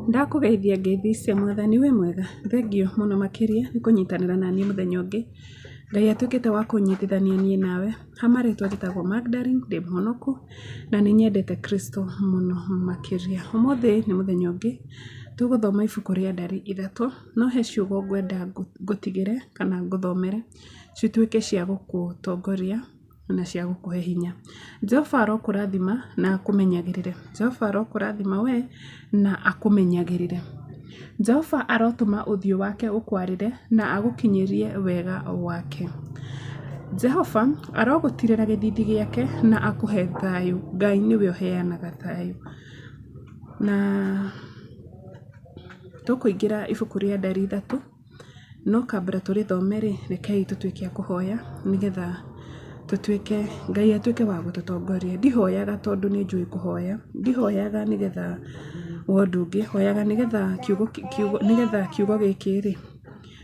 Ndakũgeithia ngeithi cia mwathani wĩ mwega? Thengiũ mũno makĩria nĩ kũnyitanĩra naniĩ mũthenya ũngĩ, Ngai atuĩkĩte wa kũnyitithania niĩ nawe, ha marĩtwa njĩtagwo Magdalene, ndĩ mũhonoku na nĩ nyendete Kristo mũno makĩria. Ũmũthĩ nĩ mũthenya ũngĩ, tũgũthoma ibuku rĩa Ndari 3, no he ciugo ngwenda ngũtigĩre kana ngũthomere, cituĩke cia gũkũtongoria na cia gũkũhe hinya. Jehova arokũrathima na akũmenyagĩrĩre. Jehova arokũrathima we na akũmenyagĩrĩre. Jehova arotũma ũthiũ wake ũkwarĩre na agũkinyĩrie wega wake. Jehova arogũtirĩra gĩthithi gĩake na akũhe thayũ. Ngai nĩwe ũheanaga thayũ. Na tũkũingĩra ibuku rĩa Ndari 3. No kambura tũrĩthome-rĩ, rekei tũtuĩke a kũhoya nĩgetha tũtuĩke, Ngai atuĩke wa gũtũtongoria. Ndihoyaga tondũ nĩ njũĩ kũhoya, ndihoyaga nĩgetha wa ũndũ ũngĩ, hoyaga nĩgetha kiugo, kiugo, nĩgetha kiugo gĩkĩ-rĩ,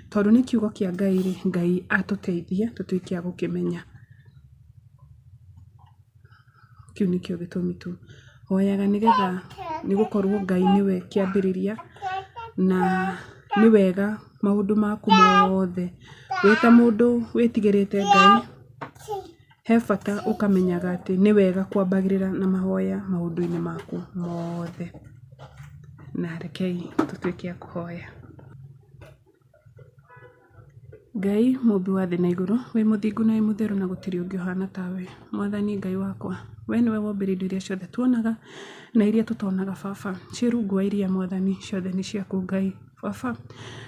tondũ nĩ kiugo kĩa Ngai-rĩ, Ngai atũteithie tũtuĩke a gũkĩmenya. Kĩu nĩkĩo gĩtũmi tu. Hoyaga nĩgetha, nĩ gũkorwo Ngai nĩwe kĩambĩrĩria na nĩ wega maũndũ maku mothe. Wĩ ta mũndũ wĩtigĩrĩte Ngai, he bata ũkamenyaga atĩ nĩ wega kwambagĩrĩra na mahoya maũndũ-inĩ maku mothe. Na rekei tũtuĩke a kũhoya. Ngai mũmbi wa thĩ na igũrũ, wĩ mũthingu na wĩ mũtheru na gũtirĩ ũngĩ ũhana tawe. Mwathani Ngai wakwa, we nĩwe wombire indo iria ciothe tuonaga na iria tũtonaga baba. Ciĩ rungu wa iria mwathani, ciothe nĩ ciaku Ngai baba.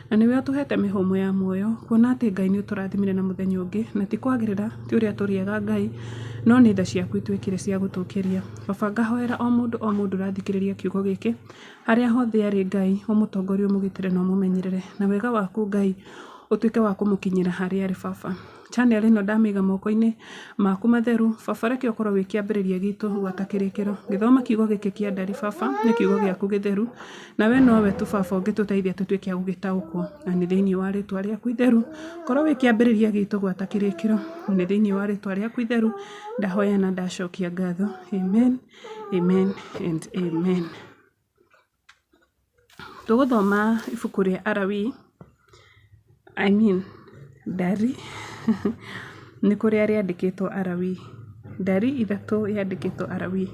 Na nĩwe ũtũhete mĩhũmũ ya muoyo, kuona atĩ Ngai nĩ ũtũrathimire na mũthenya ũngĩ, na ti kwagĩrĩra, ti ũrĩa tũrĩ ega Ngai, no nĩ tha ciaku ituĩkire cia gũtũkĩria. Baba ngahoera o mũndũ o mũndũ ũrathikĩrĩria kiugo gĩkĩ, Harĩa hothe arĩ Ngai, ũmũtongorie ũmũgitĩre na ũmũmenyerere. Na wega waku Ngai ũtuĩke wa kũmũkinyĩra harĩa arĩ baba. Channel ĩno ndamĩiga moko-inĩ maku matheru. Baba reke ũkorwo wĩ kĩambĩrĩria gitũ gwata kĩrĩkĩro. Ngĩthoma kiugo gĩkĩ kĩa ndari baba, nĩ kiugo gĩaku gĩtheru. Na we nowe tu baba ũngĩtũteithia tũtuĩke a gũgĩtaũkwo. Na nĩ thĩinĩ wa rĩtwa rĩaku itheru. Korwo wĩ kĩambĩrĩria gitũ gwata kĩrĩkĩro. Na nĩ thĩinĩ wa rĩtwa rĩaku itheru ndahoya na ndacokia ngatho. Amen. Amen and amen. Tũgũthoma ibuku rĩa Alawii, I mean Ndari, nĩ kũrĩa rĩandĩkĩtwo Alawii. Ndari 3 yandĩkĩtwo Alawii.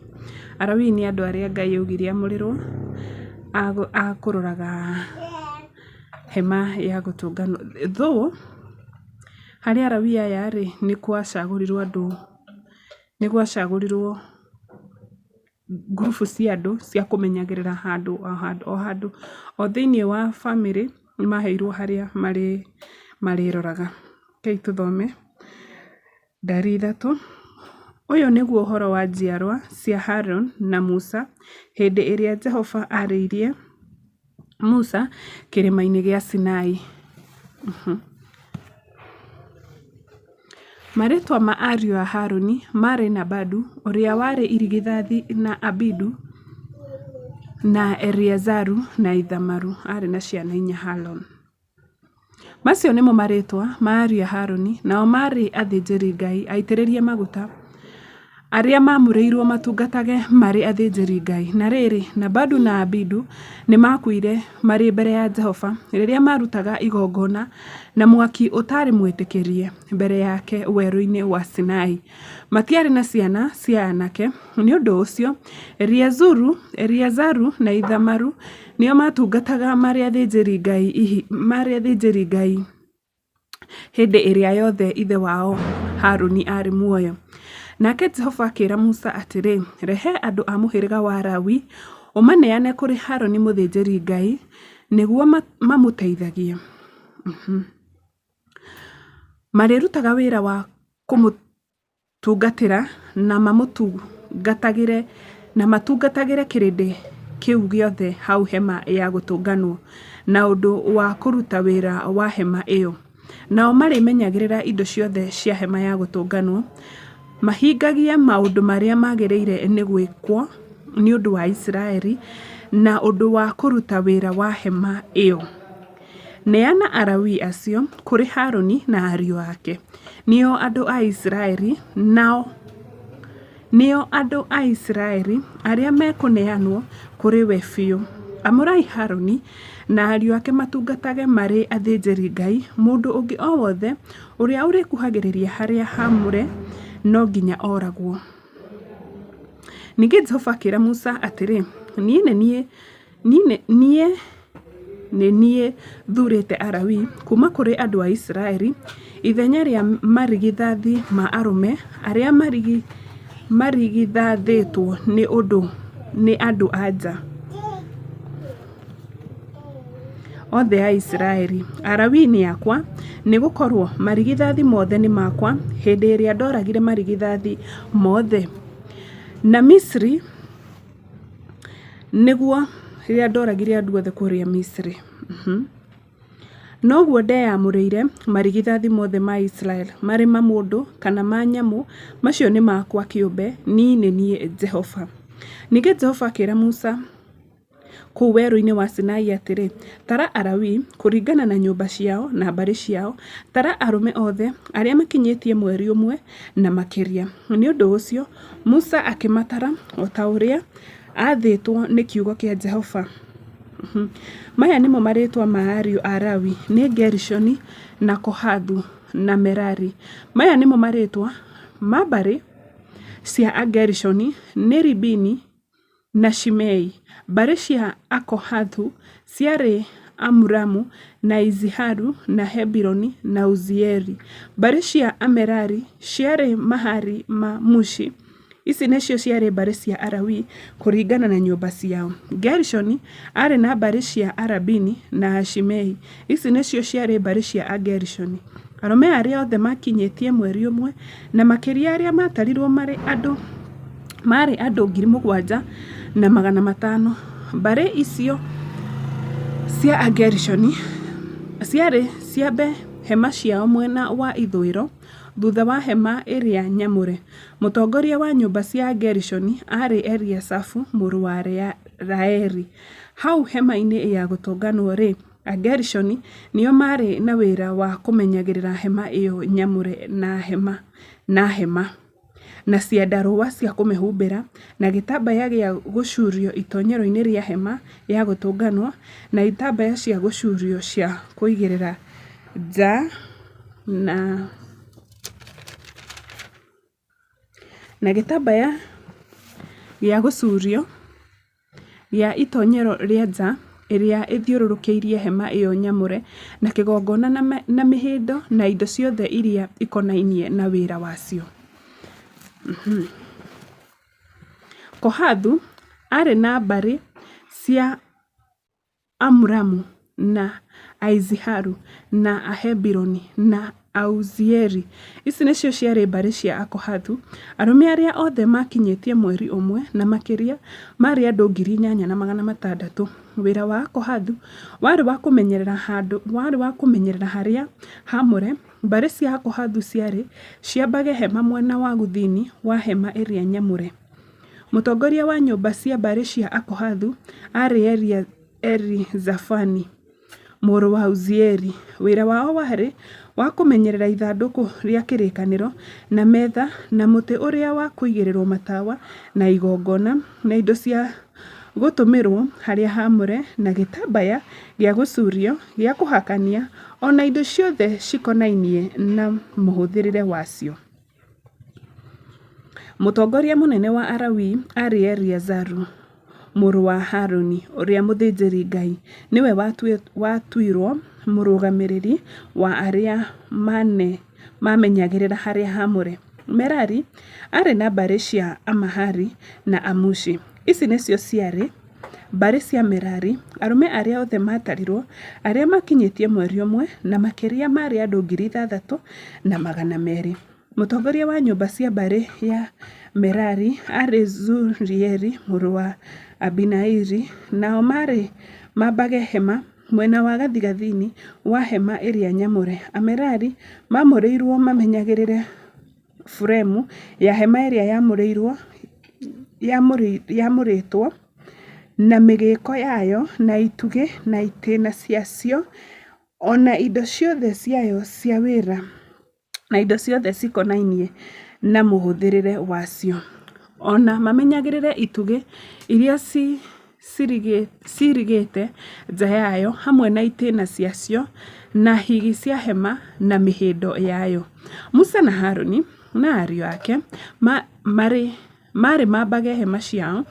Alawii nĩ andũ arĩa Ngai augire amũrĩrwo a kũroraga hema ya gũtũnganwo. Though harĩ Alawii aya rĩ, nĩ gwacagũrirwo andũ, nĩ gwacagũrirwo ngurubu cia andũ cia kũmenyagĩrĩra handũ o handũ o handũ. O thĩiniĩ wa bamĩrĩ nĩ maheirwo harĩa marĩroraga. Rekei tũthome Ndari 3. Ũyũ nĩguo ũhoro wa njiarwa cia Harũni na Musa hĩndĩ ĩrĩa Jehova aarĩirie Musa kĩrĩma-inĩ gĩa Sinai. Marĩĩtwa ma ariũ a Harũni maarĩ Nadabu ũrĩa warĩ irigithathi na Abidu na Eleazaru na Ithamaru. Aarĩ na ciana inya Harũni. Macio nĩmo marĩĩtwa ma ariũ a Harũni, nao maarĩ athĩnjĩri-Ngai aitĩrĩrie maguta, arĩa maamũrĩirwo matungatage marĩ athĩnjĩri-Ngai. Na rĩrĩ, Nadabu na Abidu nĩmakuire marĩ mbere ya Jehova rĩrĩa maarutaga igongona na mwaki ũtarĩ mwĩtĩkĩrie mbere yake werũ-inĩ wa Sinai. Matiarĩ na ciana cia aanake, nĩ ũndũ ũcio Eleazaru na Ithamaru nĩo maatungataga marĩ athĩnjĩri-Ngai hĩndĩ ĩrĩa yothe ithe wao Harũni aarĩ muoyo. Nake Jehova akĩĩra Musa atĩrĩ, Rehe andũ a mũhĩrĩga wa Lawi ũmaneane kũrĩ Harũni mũthĩnjĩri-Ngai nĩguo mamũteithagie. Marĩrutaga wĩra wa kũmũtungatĩra na mamũtungatagĩre na matungatagĩre kĩrĩndĩ kĩu gĩothe hau hema ya gũtũnganwo, na ũndũ wa kũruta wĩra wa hema ĩyo. Nao marĩmenyagĩrĩra indo ciothe cia hema ya gũtũnganwo, mahingagie maũndũ marĩa magĩrĩire nĩ gwĩkwo nĩ ũndũ wa Isiraeli, na ũndũ wa kũruta wĩra wa hema ĩyo. Neana Alawii acio kũrĩ Harũni na ariũ ake, nĩo andũ a Isiraeli, nao nĩo andũ a Isiraeli arĩa mekũneanwo kũrĩ we biũ. Amũrai Haruni na ariũ ake matungatage marĩ athĩnjĩri-Ngai, mũndũ ũngĩ o wothe ũrĩa ũrĩkuhagĩrĩria harĩa haamũre no nginya oragwo. Ningĩ Jehova akĩra Musa atĩrĩ, Niĩ nĩ niĩ nĩ niĩ thuurĩte Alawii kuuma kũrĩ andũ a Isiraeli ithenya rĩa marigithathi ma arũme arĩa marigithathĩtwo nĩ andũ-a-nja othe a Isiraeli. Alawii nĩ akwa, nĩgũkorwo marigithathi mothe nĩ makwa. Hĩndĩ ĩrĩa ndooragire marigithathi mothe na Misiri, nĩguo rĩrĩa ndoragire andũ othe kũrĩa Misiri. Noguo ndeyamũrĩire marigithathi mothe ma Isiraeli, marĩ ma mũndũ kana ma nyamũ, macio nĩ makwa kĩũmbe, niĩ nĩ niĩ Jehova. Ningĩ Jehova akĩra Musa kũu werũ-inĩ wa Sinai atĩrĩ, Tara Alawii kũringana na nyũmba ciao na mbarĩ ciao, tara arũme othe arĩa makinyĩtie mweri ũmwe na makĩria. Nĩ ũndũ ũcio Musa akĩmatara o ta ũrĩa aathĩtwo nĩ kiugo kĩa Jehova. Maya nĩmo marĩĩtwa ma ariũ a Lawi, nĩ Gerishoni, na Kohathu, na Merari. Maya nĩmo marĩĩtwa ma mbarĩ cia Agerishoni, nĩ Libini na Shimei. Mbarĩ cia Akohathu ciarĩ Amuramu, na Iziharu, na Hebironi, na Uzieli. Mbarĩ cia Amerari ciarĩ Mahali na Mushi. Ici nĩcio ciarĩ mbarĩ cia Alawii kũringana na nyũmba ciao. Gerishoni aarĩ na mbarĩ cia Alabini na Ashimei. Ici nĩcio ciarĩ mbarĩ cia Agerishoni. Arũme arĩa othe maakinyĩtie mweri ũmwe na makĩria arĩa maatarirũo marĩ andũ maarĩ andũ 7,500. Mbarĩ icio cia Agerishoni ciarĩ ciambe hema ciao mwena wa ithũĩro thutha wa hema ĩrĩa nyamũre. Mũtongoria wa nyũmba cia Agerishoni aarĩ Eliasafu mũrũ wa Laeli. Hau hema-inĩ ya gũtũnganwo-rĩ, Agerishoni nĩo maarĩ na wĩra wa kũmenyagĩrĩra hema ĩyo nyamũre na hema na hema, na ciandarũa cia kũmĩhumbĩra, na gĩtambaya gĩa gũcuurio itonyero-inĩ rĩa hema ya gũtũnganwo, na itambaya cia gũcuurio cia kũigĩrĩra nja, na gĩtambaya gĩa gũcuurio gĩa itonyero rĩa nja ĩrĩa ĩthiũrũrũkĩirie hema ĩyo nyamũre, na kĩgongona na mĩhĩndo na indo ciothe iria ikonainie na wĩra wacio. Kohathu aarĩ na mbarĩ cia Amuramu, na Aiziharu, na Ahebironi, na Auzieli. Ici nĩcio ciarĩ mbarĩ cia Akohathu. Arũme arĩa othe maakinyĩtie mweri ũmwe na makĩria maarĩ andũ 8,600. Wĩra wa Akohathu warĩ wa kũmenyerera handũ warĩ wa kũmenyerera harĩa haamũre. Mbarĩ cia Akohathu ciarĩ ciambage hema mwena wa gũthini wa hema ĩrĩa nyamũre. Mũtongoria wa nyũmba cia mbarĩ cia Akohathu aarĩ Elizafani mũrũ wa Uzieli. Wĩra wao warĩ wa kũmenyerera ithandũkũ rĩa kĩrĩkanĩro, na metha, na mũtĩ ũrĩa wa kũigĩrĩrũo matawa, na igongona, na indo cia gũtũmĩrũo harĩa haamũre, na gĩtambaya gĩa gũcuurio gĩa kũhakania, o na indo ciothe cikonainie na mũhũthĩrĩre wacio. Mũtongoria mũnene wa Alawii aarĩ Eliazaru mũrũ wa Haruni ũrĩa mũthĩnjĩri-Ngai, nĩwe watuirũo mũrũgamĩrĩri wa arĩa maamenyagĩrĩra harĩa haamũre. Merari aarĩ na mbarĩ cia Amahali na Amushi. Ici nĩcio ciarĩ mbarĩ cia Merari, arũme arĩa othe maatarirũo arĩa maakinyĩtie mweri ũmwe na makĩria maarĩ andũ 6,200. Mũtongoria wa nyũmba cia mbarĩ ya Merari aarĩ Zurieli mũrũ wa Abihaili, nao maarĩ mambage hema mwena wa gathigathini wa hema ĩrĩa nyamũre. Amerari maamũrĩirwo mamenyagĩrĩre buremu ya hema ĩrĩa yamũrĩtwo, na mĩgĩĩko yayo, na itugĩ na itina ciacio, o na indo ciothe ciayo cia wĩra, na indo ciothe cikonainie na mũhũthĩrĩre wacio. O na mamenyagĩrĩre itugĩ iria ciirigĩte nja yayo, hamwe na itĩĩna ciacio, na higĩ cia hema na mĩhĩndo yayo. Musa na Haruni na ariũ ake maarĩ mambage hema ciao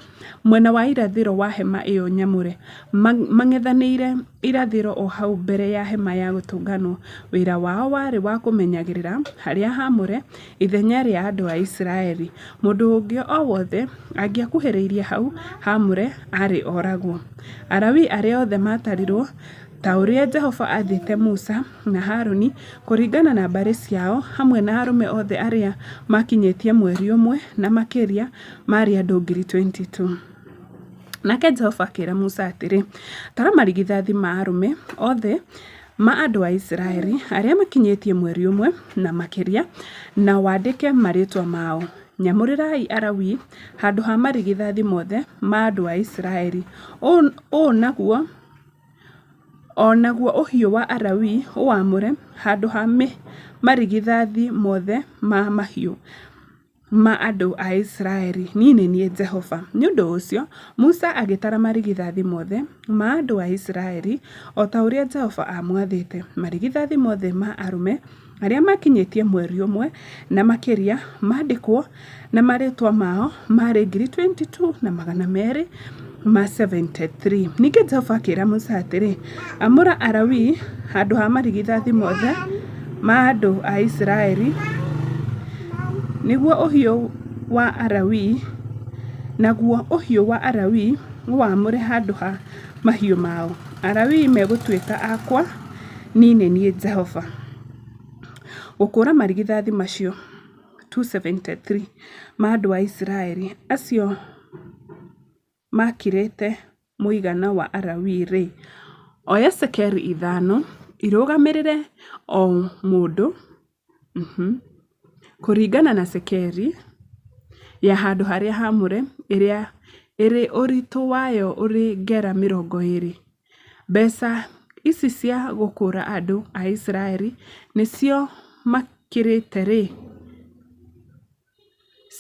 mwena wa irathĩro wa hema ĩyo nyamũre, mang'ethanĩire irathĩro o hau mbere ya hema ya gũtũnganwo. Wĩra wao warĩ wa kũmenyagĩrĩra harĩa haamũre ithenya rĩa andũ a Isiraeli. Mũndũ ũngĩ o wothe angĩakuhĩrĩirie hau haamũre aarĩ oragwo. Alawii arĩa othe maatarirũo ta ũrĩa Jehova aathĩte Musa na Haruni kũringana na mbarĩ ciao, hamwe na arũme othe arĩa maakinyĩtie mweri ũmwe na makĩria, maarĩ andũ 22,000. Nake Jehova akĩra Musa atĩrĩ, Tara marigithathi ma arũme othe ma andũ a Isiraeli arĩa makinyĩtie mweri ũmwe na makĩria, na wandĩke marĩĩtwa mao. Nyamũrĩrai Alawii handũ ha marigithathi mothe ma andũ a Isiraeli. Ũũ naguo O naguo ũhiũ wa Alawii ũwamũre handũ ha marigithathi mothe ma mahiũ ma andũ a Isiraeli. Niĩ nĩ niĩ Jehova. Nĩ ũndũ ũcio Musa agĩtara marigithathi mothe ma andũ a Isiraeli o ta ũrĩa Jehova aamwathĩte, marigithathi mothe ma arũme arĩa maakinyĩtie mweri ũmwe na makĩria maandĩkwo na marĩĩtwa mao maarĩ 22,273. Ningĩ Jehova akĩra Musa atĩrĩ, Amũra Alawii handũ ha marigithathi mothe ma andũ a Isiraeli, nĩguo ũhiũ wa Alawii, naguo ũhiũ wa Alawii ũwamũre handũ ha mahiũ mao. Alawii megũtuĩka akwa, niĩ nĩ niĩ Jehova. Gũkũũra marigithathi macio 273 ma andũ a Isiraeli, acio maakĩrĩte mũigana wa Alawii-rĩ, oya cekeri ithano irũgamĩrĩre o mũndũ, kũringana na cekeri ya handũ harĩa haamũre ĩrĩa ĩrĩ ũritũ wayo ũrĩ gera 20. Mbeca ici cia gũkũũra andũ a Isiraeli nĩcio makĩrĩte-rĩ,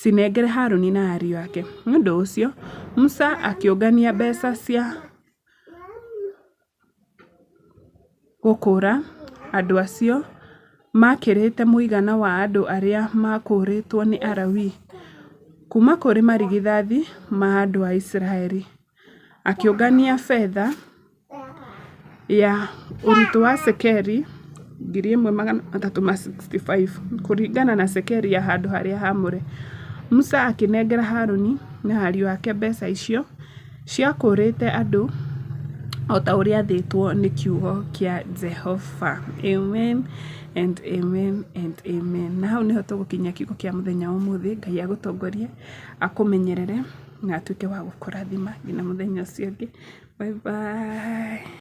cinengere Haruni na ariũ ake. Nĩ ũndũ ũcio Musa akĩũngania mbeca cia gũkũũra andũ acio maakĩrĩte mũigana wa andũ arĩa maakũũrĩtwo nĩ Alawii kuuma kũrĩ marigithathi ma andũ a Isiraeli. Akĩũngania betha ya ũritũ wa cekeri 1,365 kũringana na cekeri ya handũ harĩa haamũre. Musa akĩnengera Haruni na ariũ ake mbeca icio ciakũũrĩte andũ o ta ũrĩa aathĩtwo nĩ kiugo kĩa Jehova. Amen and amen and amen. Na hau nĩho tũgũkinyia kiugo kĩa mũthenya wa ũmũthĩ. Ngai agũtongorie, akũmenyerere na atuĩke wa gũkũrathima nginya mũthenya ũcio ũngĩ. Bye bye.